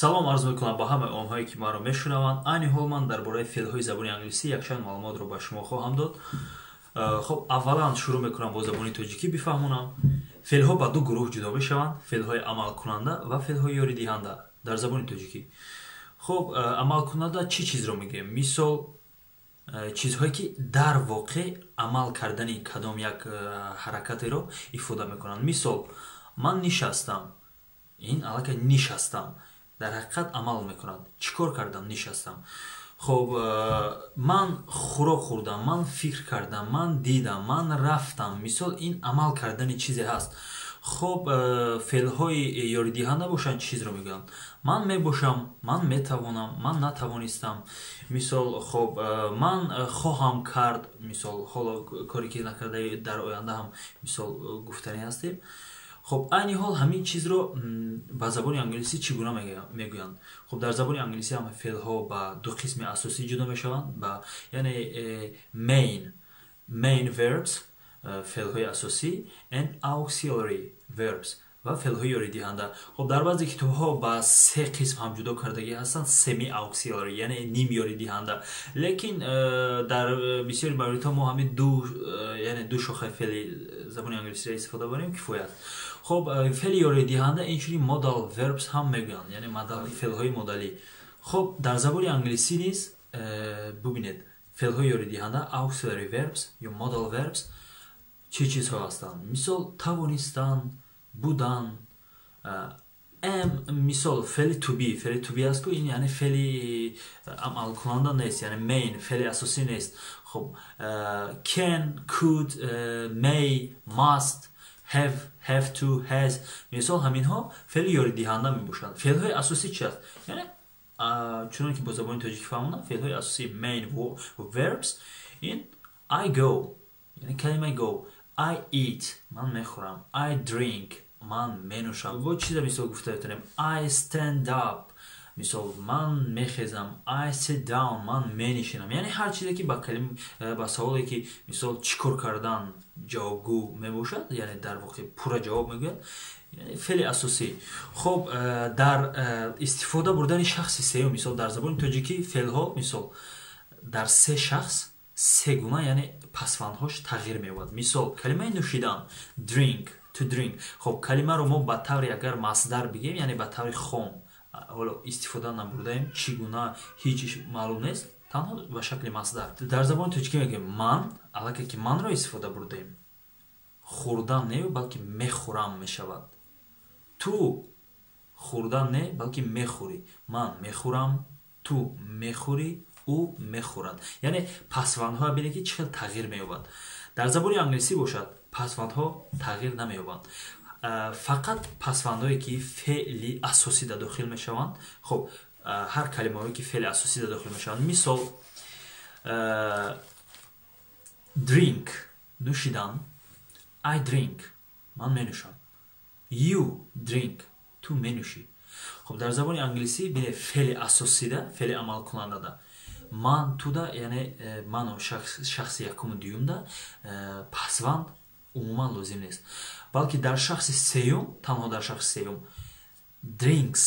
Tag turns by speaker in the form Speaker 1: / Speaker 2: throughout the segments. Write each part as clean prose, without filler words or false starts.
Speaker 1: Салом арз мекунам ба ҳамаи онҳое, ки маро мешунаванд. Айни ҳол ман дар бораи феълҳои забони англисӣ якчанд маълумотро ба шумо хоҳам дод. Хоб, аввалан шурӯъ мекунам бо забони тоҷикӣ бифаҳмонам. Феълҳо ба ду гурӯҳ ҷудо мешаванд: феълҳои амалкунанда ва феълҳои ёридиҳанда дар забони тоҷикӣ. Хоб, амалкунанда чӣ чизро мегӯем? Мисол, чизҳое, ки дар воқеъ амал кардани кадом як ҳаракатеро ифода мекунанд. Мисол, ман нишастам, ин аллакай нишастам дар ҳақиқат амал мекунад. Чӣ кор кардам? Нишастам. Хоб, ман хӯрок хӯрдам, ман фикр кардам, ман дидам, ман рафтам. Мисол, ин амал кардани чизе ҳаст. Хоб, феълҳои ёридиҳанда бошанд, чӣ чизро мегӯянд? Ман мебошам, ман метавонам, ман натавонистам. Мисол, хоб, ман хоҳам кард. Мисол, ҳоло коре ки накарда, дар оянда ҳам, мисол, гуфтанӣ ҳастем. Хоб, айни ҳол ҳамин чизро ба забони англисӣ чӣ гуна мегӯянд? Хоб, дар забони англисӣ ҳам феълҳо ба ду қисми асосӣ ҷудо мешаванд, ба яъне main verbs, феълҳои асосӣ, and auxiliary verbs, ва феълҳои ёридиҳанда. Хоб, дар баъзе китобҳо ба се қисм ҳам ҷудо кардагӣ ҳастанд: semi auxiliary, яъне ним ёридиҳанда. Лекин дар бисёри мавридҳо мо ҳамин ду, яъне ду шохаи феъли забони англисиро истифода барем, кифоя аст. Хоб, феъли ёридиҳанда инчунин modal verbs ҳам мегӯянд, яъне феълҳои модалӣ. Хоб, дар забони англисӣ низ бубинед, феълҳои ёридиҳанда, auxiliary verbs ё modal verbs, чӣ чизҳо ҳастанд? Мисол, тавонистан, будан, am. Мисол, феъли to be. Феъли to be аст ку, ин яъне феъли амалкунанда нест, яъне main, феъли асосӣ нест. Хоб, can, could, may, must, have, have to, has. Мисол, ҳаминҳо феъли ёридиҳанда мебошанд. Феълҳои асосӣ чи аст? Яъне чуноне ки бо забони тоҷикӣ фаҳмонам, феълҳои асосӣ, main verbs, ин I go, яъне калимаи go, I eat, ман мехӯрам, I drink, ман менӯшам. Бо чиза мисол гуфта метавонем? I stand up, мисол, ман мехезам, I sit down, ман менишинам. Яъне ҳар чизе, ки ба саволе, ки мисол чӣ кор кардан, ҷавобгӯ мебошад, яъне дар воқеъ пурра ҷавоб мегӯяд, феъли асосӣ. Хоб, дар истифода бурдани шахси сеюм, мисол, дар забони тоҷикӣ феълҳо, мисол, дар се шахс се гуна, яъне пасвандҳош тағйир меёбад. Мисол, калимаи нӯшидан, drink, to drink. Хоб, калимаро мо ба таври агар масдар бигем, яъне ба таври хом, ҳоло истифода набурдаем, чӣ гуна, ҳеҷ маълум нест, танҳо ба шакли масдар дар забони тоҷикӣ мегӯем ман. Аллакай ки манро истифода бурдаем, хӯрдан не, балки мехӯрам мешавад. Ту хӯрдан не, балки мехӯрӣ. Ман мехӯрам, ту мехӯрӣ, ӯ мехӯрад. Яъне пасвандҳоя бинед, ки чӣ хел тағйир меёбад. Дар забони англисӣ бошад, пасвандҳо тағйир намеёбанд, фақат пасвандҳое, ки феъли асосида дохил мешаванд. Хоб, ҳар калимаҳое, ки феъли асосида дохил мешаванд, мисол, drink, нӯшидан, I drink, ман менӯшам, you drink, ту менӯшӣ. Хоб, дар забони англисӣ бинед, феъли асосида, феъли амалкунандада, ман, туда, яъне ману шахси якуму дуюмда пасванд умуман лозим нест, балки дар шахси сеюм, танҳо дар шахси сеюм drinks,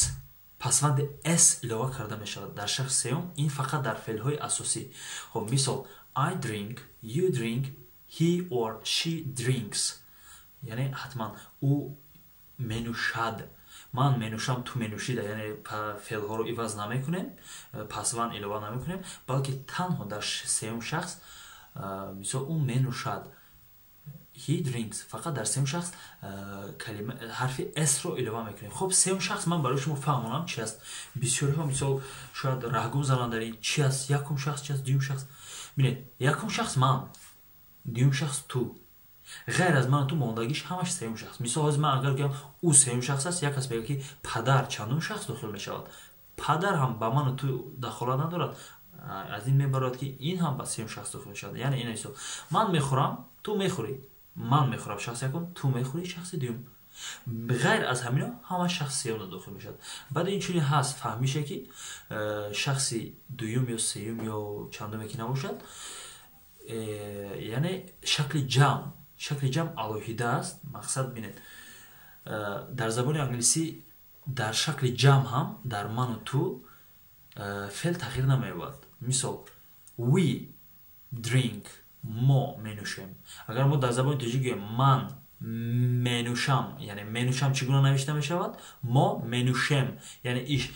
Speaker 1: пасванди s илова карда мешавад дар шахси сеюм. Ин фақат дар феълҳои асосӣ. Хоб, мисол, I drink, you drink, he or she drinks, яъне ҳатман ӯ менӯшад. Ман менӯшам, ту менӯшида, яъне феълҳоро иваз намекунем, пасванд илова намекунем, балки танҳо дар сеюм шахс, мисол, ӯ менӯшад, he drinks, фақат дар сеюм шахс калима, ҳарфи s-ро илова мекунем. Хоб, сеюм шахс ман барои шумо фаҳмонам, чи аст. Бисёриҳо, мисол, шояд раҳгум зананд дар ин, чи аст якум шахс, чи аст дуюм шахс. Бинед, якум шахс ман, дуюм шахс ту, ғайр аз ману ту мондагиш ҳамаш сеюм шахс. Мисол, ҳозир ман агар гӯям, ӯ сеюм шахс аст, як кас мегӯяд, ки падар чандум шахс дохил мешавад? Падар ҳам ба ману ту дахолат надорад. Аз ин мебарояд, ки ин ҳам ба сеюм шахс дохил мешавад. Яъне ин мисол, ман мехӯрам, ту мехӯрӣ. Ман мехӯрам, шахси якум, ту мехӯрӣ, шахси дуюм. Ғайр аз ҳамино ҳама шахси сеюмда дохил мешавад. Баъд инчунин ҳаст фаҳмише, ки шахси дуюм ё сеюм ё чандуме ки набошад, яъне шакли ҷамъ алоҳида аст. Мақсад, бинед, дар забони англисӣ Дар шакли ҷамъ ҳам дар ману ту феъл тағйир намеёбад. Мисол, we drink, мо менӯшем. Агар мо дар забони тоҷик гӯем «ман менӯшам», яъне «менӯшам» чӣ гуна навишта мешавад? «Мо менӯшем», яъне иш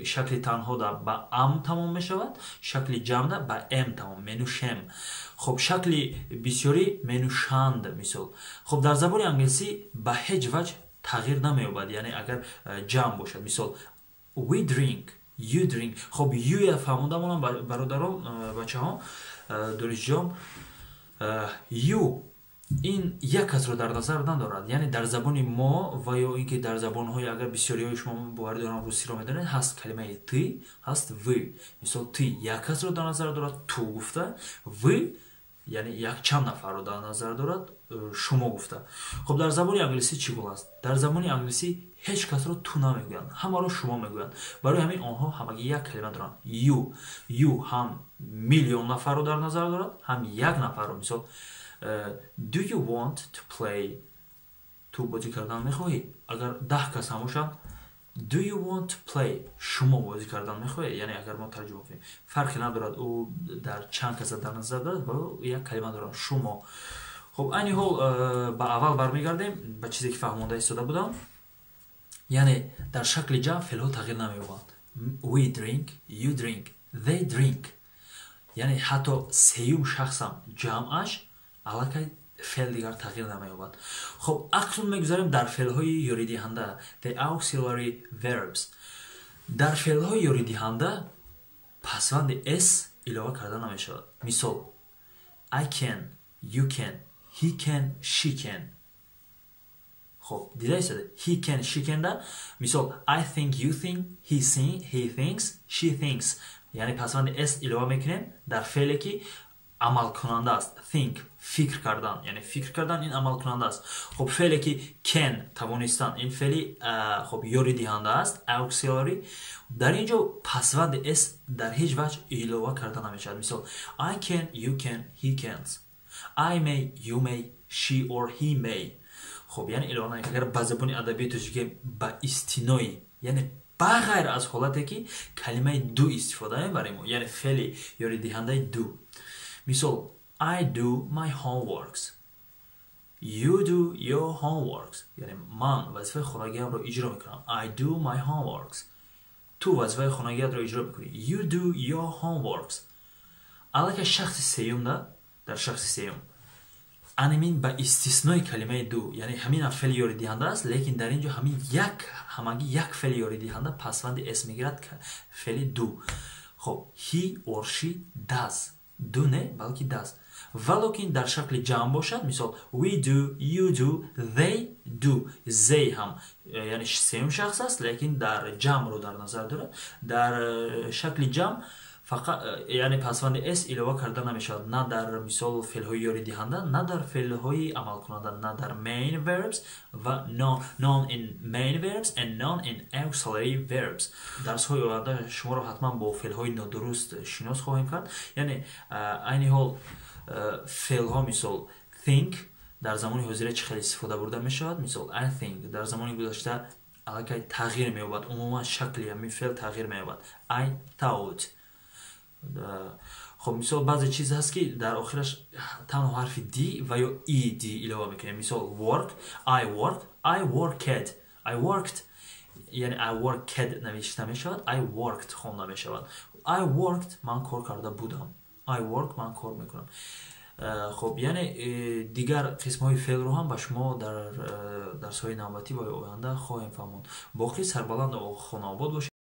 Speaker 1: шакли танҳода ба ам тамом мешавад, шакли ҷамъда ба м тамом, менӯшем. Хоб, шакли бисёрӣ менӯшанд, мисол. Хоб, дар забони англисӣ ба ҳеҷ ваҷҳ тағйир намеёбад, яъне агар ҷамъ бошад, мисол, we drink, you drink. Хоб, you я фаҳмонда монам, бародарон, бачаҳо, донишҷӯён. You ин як касро дар назар надорад, яъне дар забони мо ва ё ин ки дар забонҳои, агар бисёриҳои шумо, боварӣ дорам, русиро медонед, ҳаст калимаи ты, ҳаст вы. Мисол, ты як касро дар назар дорад, ту гуфта, вы яъне якчанд нафарро дар назар дорад, шумо гуфта. Хоб, дар забони англисӣ чӣ гуна аст? Дар забони англисӣ ҳеҷ касро ту намегӯянд, ҳамаро шумо мегӯянд. Барои ҳамин онҳо ҳамагӣ як калима доранд, you. You ҳам миллион нафарро дар назар дорад, ҳам як нафарро. Мисол, do you want to play? Ту бозӣ кардан мехоҳӣ? Агар 10 кас ҳам бошанд, do you want to play? Шумо бозӣ кардан мехоҳед, яъне агар мо тарҷума кунем, фарқе надорад, ӯ дар чанд каса дар назар дорад ва як калима дорад, шумо. Хоб, айни ҳол ба аввал бармегардем, ба чизе ки фаҳмонда истода будам, яъне дар шакли ҷамъ феълҳо тағйир намеёбанд: we drink, you drink, they drink. Яъне ҳатто сеюм шахсам ҷамъаш аллакай феъл дигар тағйир намеёбад. Хоб, акнун мегузарем дар феълҳои ёридиҳанда, the auxiliary verbs. Дар феълҳои ёридиҳанда пасванди s илова карда намешавад. Мисол, I can, you can, he can, she can. Хоб, дида истода, he can, she can да. Мисол, I think, you think, he thinks, she thinks. Яъне пасванди s илова мекунем дар феъле ки амалкунанда аст. Think, фикр кардан, яъне фикр кардан ин амалкунанда аст. Хоб, феъле ки can, тавонистан, ин феъли, хоб, ёридиҳанда аст, auxiliary. Дар ин ҷо пасванди s дар ҳеҷ ваҷҳ илова карда намешавад. Мисол, I can, you can, he can, I may, you may, she or he may. Хоб, яъне илова, агар ба забони адабии тоҷикӣ, ба истинои, яъне ба ғайр аз ҳолате ки калимаи do истифода мебарем, яъне феъли ёридиҳандаи do. Мисол, I do my homeworks, you do your homeworks. Яъне ман вазифаи хонагиамро иҷро мекунам, I do my homeworks. Ту вазифаи хонагиатро иҷро мекунӣ, you do your homeworks. Аллакай шахси сеюмда, дар шахси сеюм анамин ба истиснои калимаи do, яъне ҳаминам феъли ёридиҳанда аст, лекин дар ин ҷо ҳамин як, ҳамагӣ як феъли ёридиҳанда пасванди s мегирад, феъли do. Хоб, he or she does, do не, балки does. Валокин дар шакли ҷамъ бошад, мисол, we do, you do, they do. They ҳам яъне сеюм шахс аст, лекин дар ҷамъро дар назар дорад. Дар шакли ҷамъ фақат яъне пасванди s илова карда намешавад, на дар, мисол, феълҳои ёридиҳанда, на дар феълҳои амалкунанда, на дар main verbs ва non in main verbs and non in auxiliary verbs. Дарсҳои оянда шуморо ҳатман бо феълҳои нодуруст шинос хоҳем кард. Яъне айни ҳол феълҳо, мисол, think дар замони ҳозира чӣ хел истифода бурда мешавад. Мисол, I think дар замони гузашта аллакай тағйир меёбад, умуман шакли ҳамин феъл тағйир меёбад, I thought. Хоб, мисол, баъзе чиз ҳаст, ки дар охираш танҳо ҳарфи d ва ё ed илова мекунем. Мисол, work, I work, I worked, I worked. Яъне I worked навишта мешавад, I worked хонда мешавад. I worked, ман кор карда будам, I work, ман кор мекунам. Хоб, яъне дигар қисмҳои феълро ҳам ба шумо дар дарсҳои навбатӣ ва оянда хоҳем фаҳмонд. Боқӣ сарбаланду хонаобод бошед.